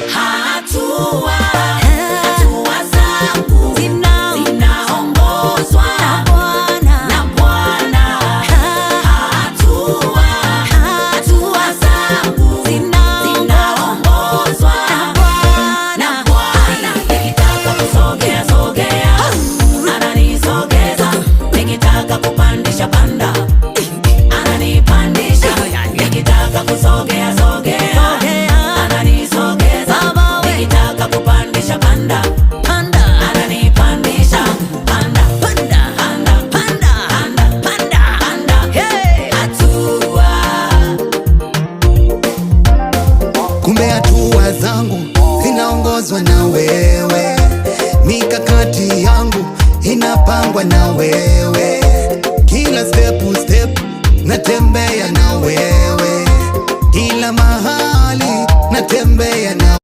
Hatua, hatua zangu zinaongozwa na Bwana. Hatua, hatua zangu zinaongozwa na Bwana. Nikitaka kusogea sogea, ananisogeza. Nikitaka kupandisha panda, ananipandisha. Nikitaka kusogea sogea, ananisogeza. Nikitaka kupandisha panda, ananipandisha. Panda, panda, panda, panda, panda, panda, hey, hatua. Kumbe hatua zangu zinaongozwa na wewe, mikakati yangu inapangwa na wewe, kila step step natembea na wewe, kila mahali natembea na